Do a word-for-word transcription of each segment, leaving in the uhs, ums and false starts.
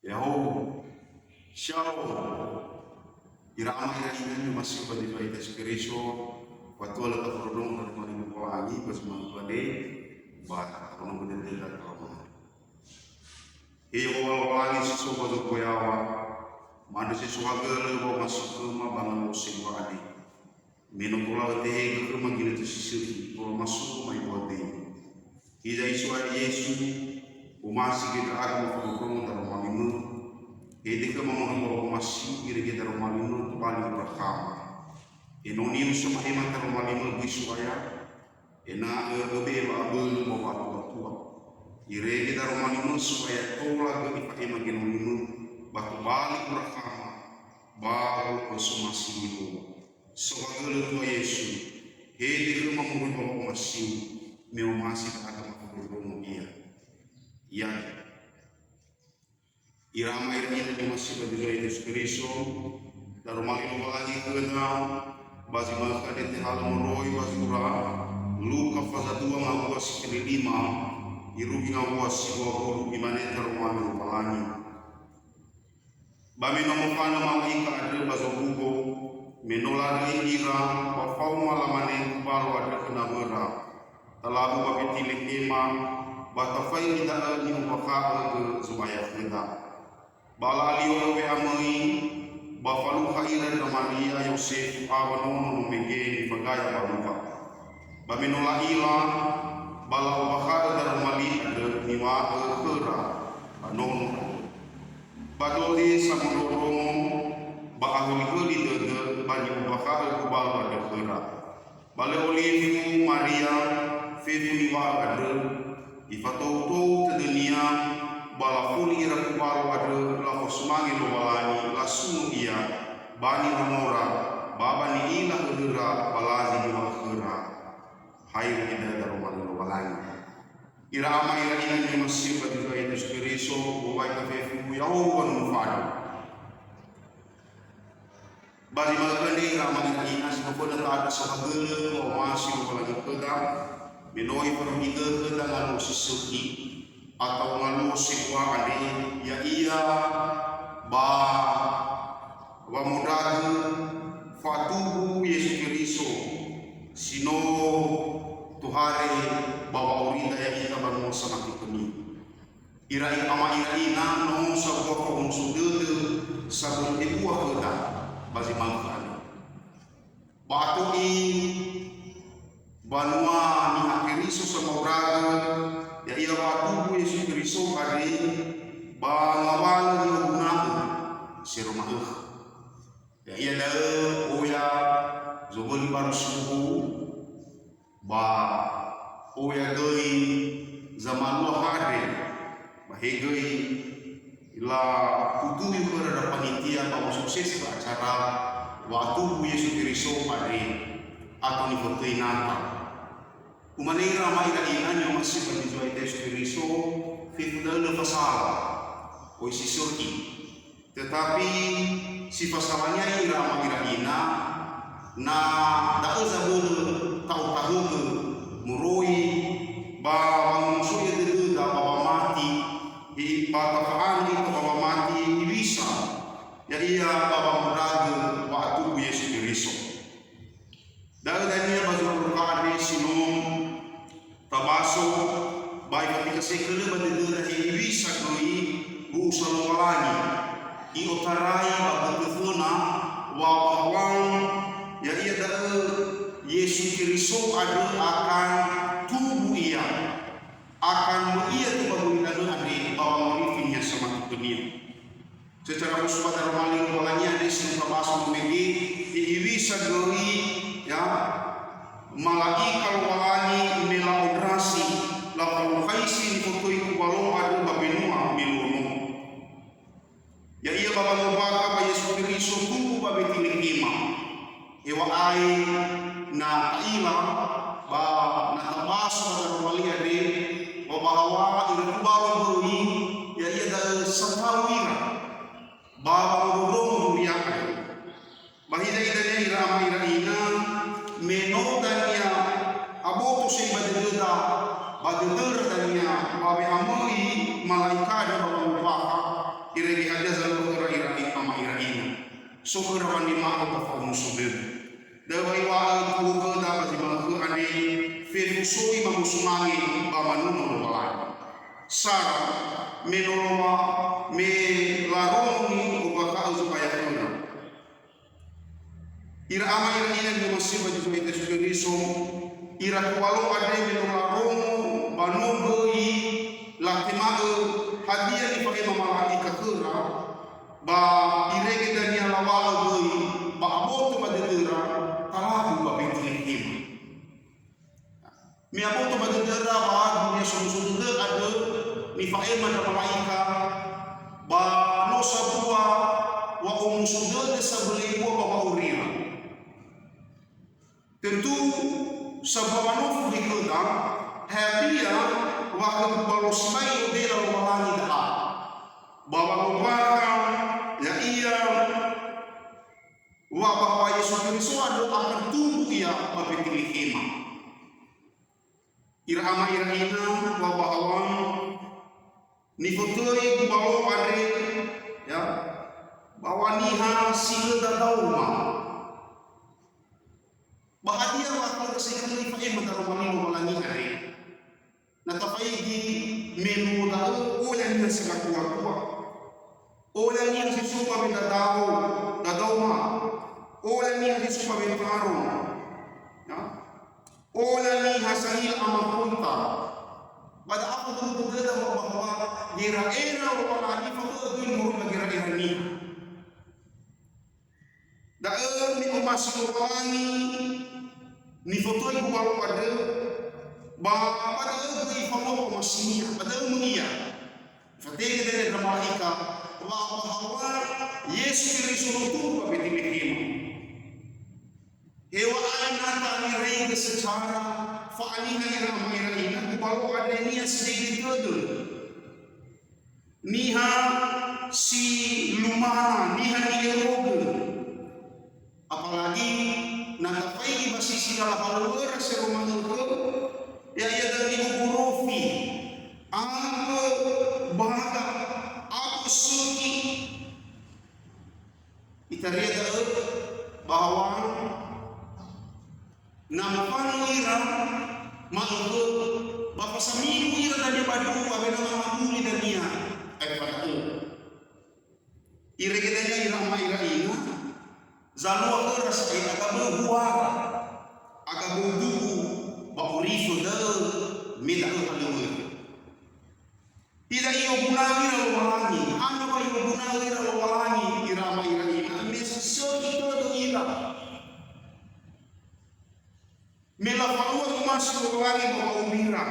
Ya'ahowu. Shalom. Ira ama ira ina ni'omasi'ö ba Tuhan Yesu Keriso, fatua lö tafondrondrongo daroma li Lowalangi, ba zi ma'ökhö andre, ba tafondrondrongo dendega tawama. He Yehowa Lowalangi si so ba zorugo yaŵa, ma'andrö si so hagölö ba omasi khöma ba ngaluo sebua andre. Me no tola ötehegö khöma ginötö si sökhi, tola masuno mai bua döi. Hiza Iso'ari Yesu, omasi gö ndra'aga mafondrondrongo daroma li-Mö. Hede khöma moroi ba omasi irege daroma li-Mö tobali ura khöma. Enoni usa ma'ema daroma li-Mö göi So'aya, ena'ö öbe'e wa'abölö ba wa'atuatua. Irege daroma li-Mö So'aya tola gö ifa'ema genoni-Mö ba tobali ura khöma ba wolo'ö somasi Yehowa. Saohagölö Tuha Yesu, hede khöma moroi ba wa'omasiu, me omasi ndra'aga mafondrondrongo Ia. Ia. Ira ama ira ina ni'omasi'ö ba Tuhan Yesu Keriso, daroma li Lowalangi khöda, ba zi ma'ökhö andre tehalö moroi ba zura Luka faza dua ngawua si töli lima, irugi ngawua si dua wulu, imane daroma li Lowalangi. Ba me no mofanö mala'ika andrö ba zorugo, me no laröi ira, ba faoma lamane kubalo andrö khö nawöra, "Talabu ba Betilehema, ba tafaigi da'ö ni'ombakha'ö gö Zo'aya khöda. Ba la'alio'ö we'amöi, ba falukha ira Ndramaria, Yosefu, awö nono no mege nifagaya ba luka." Ba me no la'ila, ba la'ombakha'ö daroma li andrö niŵa'ö khöra ba nono andrö. Ba dozi samondrondrongo ba ahölihöli dödö ba ni'ombakha'ö kubalo andrö khöra. Ba lö olifu Maria fefu niŵa'ö andrö, ifatoutou tödönia, ba lafuli ira kubalo andrö, lafosumange Lowalangi, lasuno Ia, ba niramora, ba ba ni'ila hölöra, ba lazi niŵa'ö khöra. Hayo ida daroma li Lowalangi. Ira ama ira ina ni'omasi'ö ba Tuhan Yesu Keriso, wowai ka fefu, ya'ahowu wanunu fadu. Ba zi ma'ökhö andre ira ama ira ina si no föna ta'andrö saohagölö wa'omasi Lowalangi khöda, me no Ifanohigö khöda ngaluo si sökhi, atau ngaluo sebua andre, ya'ia ba wamondragö fa'atubu Yesu Keriso si no tohare ba wa'aurida ya'ita banua samati khönia. Ira ama ira ina no sambua fa'omuso dödö sabölö ebua khöda ba zi ma'ökhö andre. Ba ato i banua Niha Keriso samaondragö, ya'ia wa'atubu Yesu Keriso andre, ba ngawalö ni'oguna'ö si ero ma'ökhö. Ya'ia da'ö oya zowöli barö subu, ba oya göi zamalua hade, ba he göi lafutui khöra ndra panitia ba wasuksesi ba acara wa'atubu Yesu Keriso andre, ato nifotöi Natal. Umane ira ama ira ina ni'omasi'ö ba Tuhan Yesu Keriso, fefu da'ö lö fasala, oi si sökhi. Tetapi si fasalania ira ama ira ina, na da'ö zabölö ta'otahögö moroi ba wangomusoi'ö dödöda ba wamati, i-, ba tafa'anö ita ba wamati hewisa, ya'ia ba wamondragö wa'atubu Yesu Keriso. Da'ö dania ba zura Luka andre si no tabaso, ba ifatiga sekölö ba dödöda hewisa göi bu'usa Lowalangi. I'otarai ba götö föna wa bahwa ya'ia da'ö Yesu Keriso andrö akan tubu Ia, akan möi Ia tou ba gulidanö andre ba wangorifi niha samati khönia. Secara khusus ba daroma li Lowalangi andre si no tabaso mege, i'ewisa göi, ya, mala'ika Lowalangi me la'ondrasi, lafalukhaisi nifotöi kubalo andrö ba mbenua me luo nomo. Ya'ia ba wangombakha ba Yesu Keriso tumbu ba Betilehema. Hewa'ae na ta'ila ba na tabaso ba daroma li andre, wa bahwa ira kubalo göi, ya'ia da'ö satau ira ba wangondrondrongo duria andrö. Ba hiza idania ira ama ira ina, me no dania aboto sei ba dödöda, ba dödöra dania, ba we'amöi mala'ika andrö ba wangombakha, irege So khöra wanema'ö ba fa'omuso dödö. Da'ö wa iŵa'ö tu'ö khöda ba zi ma'ökhö andre, fefu soi mamusumange ba manuno Lowalangi. Sara, me no lowa, me larongo ni'ombakha'ö Zo'aya khöra. Ira ama ira ina ni'omasi'ö ba Yesu Keriso, ira kuwalo andre me no larongo ba no böi latema'ö hadia nifa'ema mala'ika khöra, ba irege dania lawa'ö göi ba aboto ba dödöra, talabu ba Betelehema. Me aboto ba dödöra wa duria somuso dödö andrö nifa'ema ndra mala'ika, ba no sabua wa'omuso dödö sabölebua ba wa'aurira. Tentu sabua wa no fuhe khöda, hadia wa khö gumbalo sibai lobela Lowalangi da'a. Ba wangombakha, ya'ia wa bahwa Yesu Keriso andrö akan tumbu ia ba Betelehema. Ira ama ira ina, wa bahwa nifotöi gumbalo andre, ya, bahwa niha si lö dadaoma. Ba hadia wa khöra si lö ifa'ema daroma Lowalangi andre? Na tafaigi me luo da'ö, oya niha si matua-tua. Oya niha si so ba we dadao, dadaoma. Oya niha si so ba we faro. Ya. Oya niha sa'ila amakhoita. Ba da'a fadödöda wa bahwa gera'era Lowalangi fabö'ö göi moroi ba gera'era niha. Da'ö ni'omasi Lowalangi, nifotöi gumbalo andrö, ba, ba da'ö göi ifalua wa'omasinia, ba da'ö möi ia. Ifatenge dania ndra mala'ika, wa, wa bahwa Yesu Keriso no tumbu ba Betelehema. Hewa'ae na ta'iraigö secara fa'aniha ira ama ira ina, gumbalo andre niha si dege tödö. Niha si lumana, niha ni'erogö. Apalagi na tafaigi ba sisi lala halöŵöra si lö ma'ökhö, ya'ia dania ni'ogorofi, awö baga, awö sökhi. Itaria da'ö bahwa na mofanö ira ma'ökhö, ba fasamibu ira dania ba dua, awena mama'uli dania aefa da'ö. Irege dania ira ama ira ina, zalua khöra sa'ae aga böu huara, aga böu du'u, ba orifö da'ö, me da'ö halöŵöra. Ira i'oguna'ö ira Lowalangi, hana wa i'oguna'ö ira Lowalangi, ira ama ira ina, me si sökhi tödö ira. Me lafalua zomasi Lowalangi ba wa'aurira.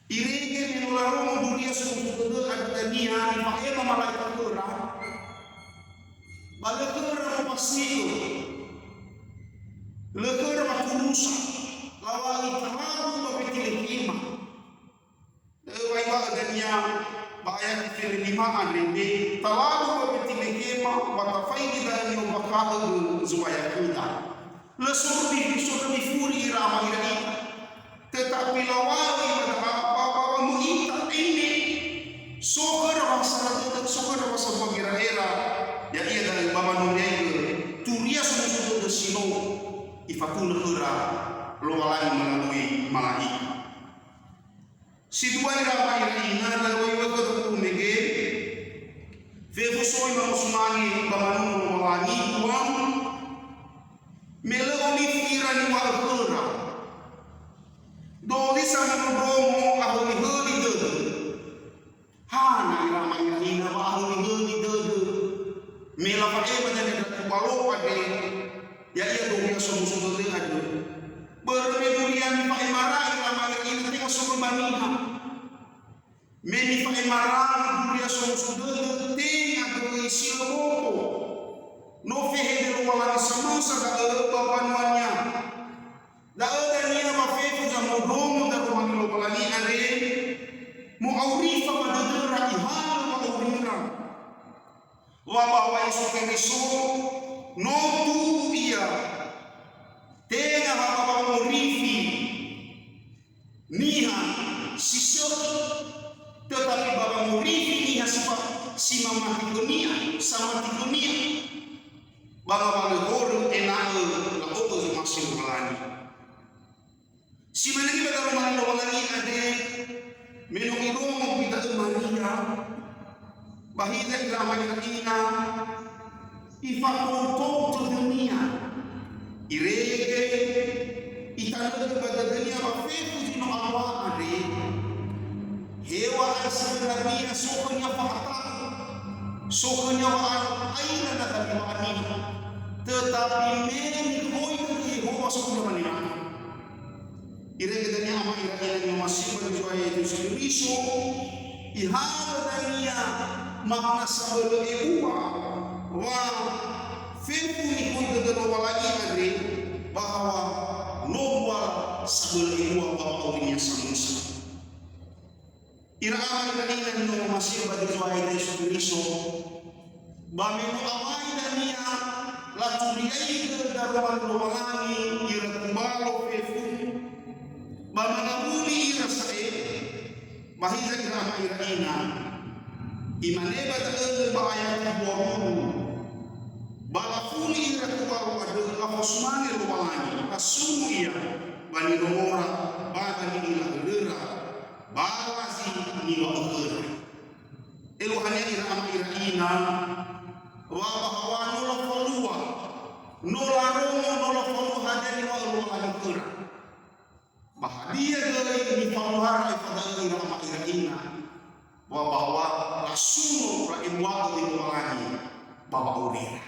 Irege me no larongo duria somuso dödö andrö dania nifa'ema mala'ika khöra, ba lö khöra mofasi'ö, lö khöra maturusa, lawa'ö talabu ba Betelehema. Da'ö wa iŵa'ö dania ba ayat felelima andre, me talabu ba Betelehema, ba tafaigi da'ö ni'ombakha'ö Zo'aya khöda. Lö sorömi, sorömi furi ira ama ira ina. Tetapi lawa'ö ira da'a ba, ba wamöi ita ene. So khöra wa sara dödö, so khöra wa sabua gera'era. Ya'ia da'ö ba wanuriaigö turia somuso dödö si no ifatulö khöra Lowalangi melalui mala'ika. Si dua ira ama ira ina, na lö iŵa'ö khöda tumege, fefu soi mamusumange ba manuno Lowalangi, dua, me lö olifi ira niŵa'ö khöra. Dozi samondrondrongo ahölihöli dödö. Hana ira ama ira ina wa ahölihöli dödö. Me lafa'ema dania ndra gumbalo andre, ya'ia duria somuso dödö andrö. Börö me duria nifa'emara ira ama ira ina tenga soroi ba niha. Me nifa'emara duria somuso dödö tenga göi si lö boto. No fehede Lowalangi samösa da'ö ba mbanuania. Da'ö dania wa fefu zamondrongo daroma Lowalangi andre, mo'aurifa ba dödöra ihalö wa'aurira. Wa bahwa Yesu Keriso no tumbu ia, tenga ha ba wangorifi niha si sökhi, tetapi ba wangorifi niha si fa-, si mamati khönia, samati khönia. Ba ngawalö horö ena'ö la'o'ö zomasi Lowalangi. Si mane ba daroma li Lowalangi andre, me no irongo gui da'ö Maria, ba hiza ira ama ira ina, ifatou-tou tödönia. Irege, itanögö ba dödönia wa fefu zi no alua andre, heŵa'ae sebenarnia so khönia fa'ata'u, so khönia wa'aila na daniŵa'ania. Tetapi me nikhoi dödö Yehowa so khönia wanema. Irege dania ama ira ira ni'omasi'ö ba Yesu Keriso, ihalö dania makna sabölö ebua, wa fefu nikhoi dödö Lowalangi andre, bahwa no buala sabölö ebua ba wa'aurinia samösa. Ira ama ira ina ni'omasi'ö ba Yesu Keriso, ba me no awai dania laturiaigö daroma Lowalangi ira kubalo fefu, ba manawuli ira sa'ae, ba hiza ira ama ira ina. Imane ba da'ö ba ayat dua puluh, ba lafuli ira kubalo andrö, lafosumane Lowalangi, asumu ia ba nirongora, ba ba ni'ila hölöra, ba la zi niŵa'ö khöra. Eluahania ira ama ira ina, wa bahwa no lafalua, no larongo, no lafalua hadia niŵa'ö Lowalangi khöra. Ba hadia göi nifaluara ifada'ö ira ama ira ina, wa bahwa lasuno la'ebua'ö li Lowalangi ba wa'aurira.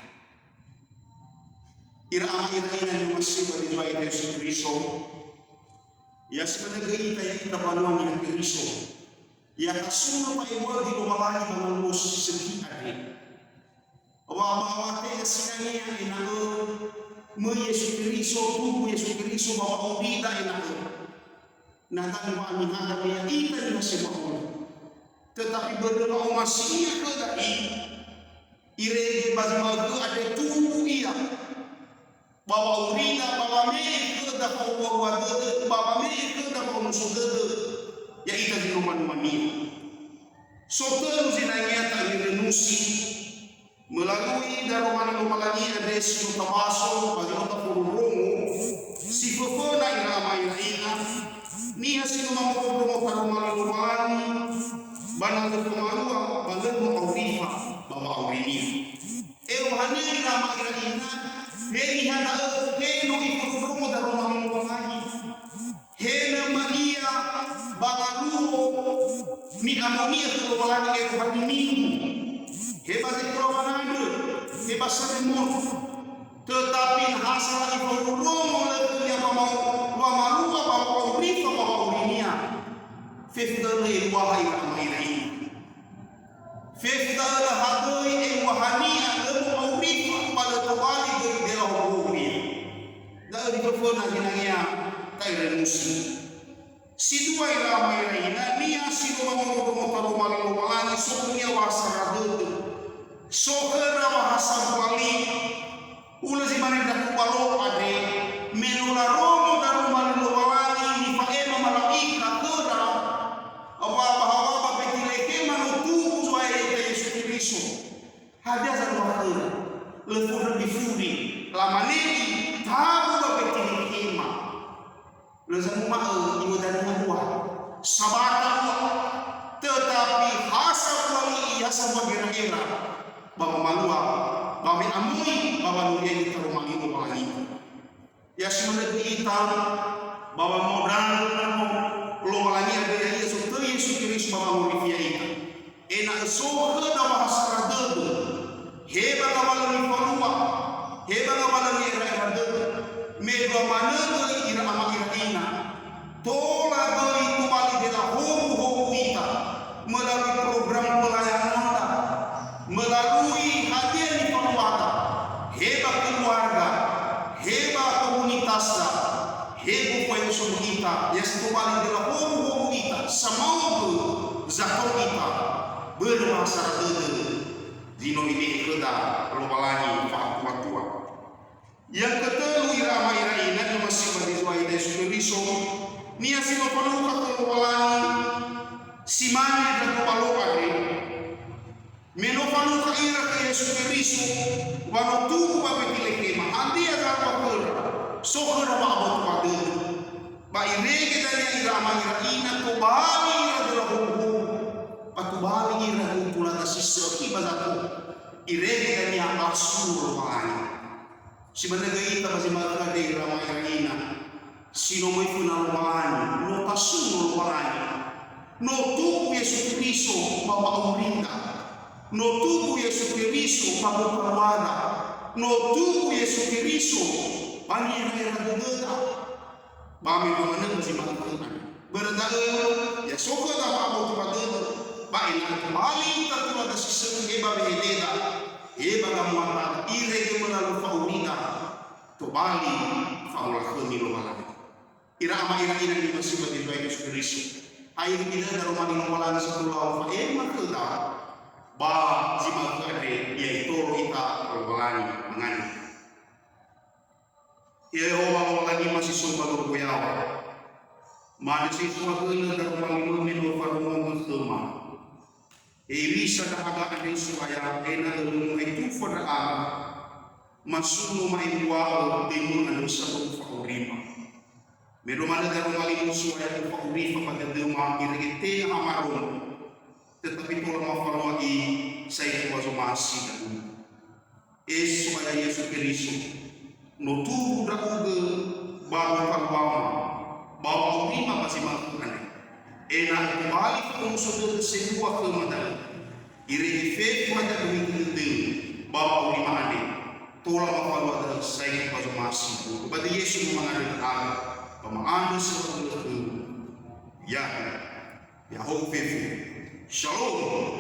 Ira ama ira ina ni'omasi'ö ba Yesu Keriso, ya si manö göi ita ya'ita banua Niha Keriso. Ya tasuno fa'ebua'ö li Lowalangi ba ngaluo si sökhi andre. Wa, wa, wa te'a sinangea ena'ö möi Yesu Keriso, tumbu Yesu Keriso ba wa'aurida ena'ö. Na tanö wa'anihada me ya'ita niha si ma'uno. Tetapi börö wa'omasi'ö khöda i, irege ba zi ma'ökhö andre tumbu ia. Ba wa'aurida, ba wame'e khöda fa'obuabua dödö, ba wame'e khöda fa'omuso dödö, ya'ita zi no banua-Nia. So tölu zinangea ta'irönusi, melalui daroma li Lowalangi andre si no tabaso ba zi no tafondrondrongo, si föföna ira ama ira ina, niha si no mamondrondrongo taroma li Lowalangi, ba na lö famalua, ba lö no aurifa ba wa'aurinia. Eluahania ira ama ira ina, he niha da'ö he no ifondrondrongo daroma li Lowalangi. He na ma ia ba ngaluo ni'amoni'ö khö Lowalangi eluahania Minggu. He ba zetola wanandrö, he ba sermon. Tetapi na ha sala ifondrondrongo lö khönia ba mau-, wamalua ba wa'aurifa ba wa'aurinia. Fefu da'ö lö eluaha ira ama ira ina. Fefu da'ö lö hadöi eluahania lö mo'aurifa ba lö tobali göi dela hohouria. Da'ö zi föföna zinangea ta'irönusi. Si dua ira ama ira ina, niha si no mamondrondrongo taroma li Lowalangi so khönia wa'asara dödö. So khöra wa'asambua li. Hulö zi mane ndra kubalo andre, me no larongo daroma li Lowalangi nifa'ema mala'ika khöra, wa ba hawa ba Betilehema no tumbu Zo'aya ya'ita Yesu Keriso. Hadia zalua khöra? Lö fondrö ifuri, lamane i, "Tabu ba Betilehema." Lö zamuma'ö iŵö dania ua, sabata ua, tetapi ha sambua li, ha sambua gera'era, ba wamalua, ba we'amöi, ba wanuriaigö taroma li Lowalangi. Ya si manö göi ita, ba wamodralö ndra'o Lowalangi andre ya'ia sotöi Yesu Keriso ba wangorifi ya'ita. Ena'ö so khöda wa'asara dödö, he ba ngawalö nifalua, he ba ngawalö ni'era'era dödö, me dua manö göi ira ama ira ina. Tola göi tobali dela howuhowu ita melalui program pelayananta, melalui hadia nifaluada, he ba keluarga, he ba komunitasda, he gofu wa'oso ita, ya si tobali dela howuhowu ita, samaogö, zakhö ita, börö wa'asara dödö zi no ibe'e khöda Lowalangi fa'atuatua. Yang ketölu ira ama ira ina, ni'omasi'ö ba Yesu Keriso, niha si no falukha khö Lowalangi, si mane ndra kubalo andre, me Lukha ira khö Yesu Keriso, wa no tumbu ba Betilehema. Hadia zalua khöra? So khöra wa'aboto ba dödö. Ba irege dania ira ama ira ina, tobali ira döla howuhowu, ba tobali ira huku lada si sökhi ba zato. Irege dania ba suno Lowalangi. Si manö göi ita ba zi ma'ökhö andre ira ama ira ina. Si no möi föna Lowalangi, no tasuno Lowalangi. No tumbu Yesu Keriso ba wa'aurida. No tumbu Yesu Keriso ba gotaluada. No tumbu Yesu Keriso ba nira'era dödöda. Ba me manö ba zi ma'ökhö andre. Börö da'ö, ya so khöda wa'aboto ba dödö, ba ena'ö tobali ita tulada si sökhi, he ba wehededa, he ba gamuata, irege möna lö fa'aurida, tobali fa'amolakhömi Lowalangi. Ira ama ira ina ni'omasi'ö ba Yesu Keriso. Hadia ira daroma ni Lowalangi satulau fa'ema khöda ba zi ma'ökhö andre, ya itolo ita Lowalangi mangandrö. He Yehowa Lowalangi ma si so ba zorugo yaŵa. Mane si fua hölö daroma limö me no faromongö khöma. Hewisa ndra'aga andre So'aya, ena'ö lö mu'aitufa ndra'aga, ma suno ma'embua'ö döimö andrö sa no ufa'aurima. Me no manö daroma limö So'aya ufa'aurifa ba dödöma, irege tenga hamarongo, tetapi tola mafalua i saekhu ba zomasi ndra'ugö. E So'aya Yesu Keriso, no tumbu ndra'ugö ba gotaluama, ba wa'aurima ba zi ma'ökhö andre. Ena'ö tobali fa'omuso dödö sebua khöma da'ö. Irege fefu hadia gohitö dödöu ba wa'aurima andre, tola mafalua da'ö saekhu ba zomasi. Ba döi Yesu no mangandrö ndra'aga, ba ma'andrö si fa'abölö khöu. Ya'ia. Ya'ahowu fefu. Shalom.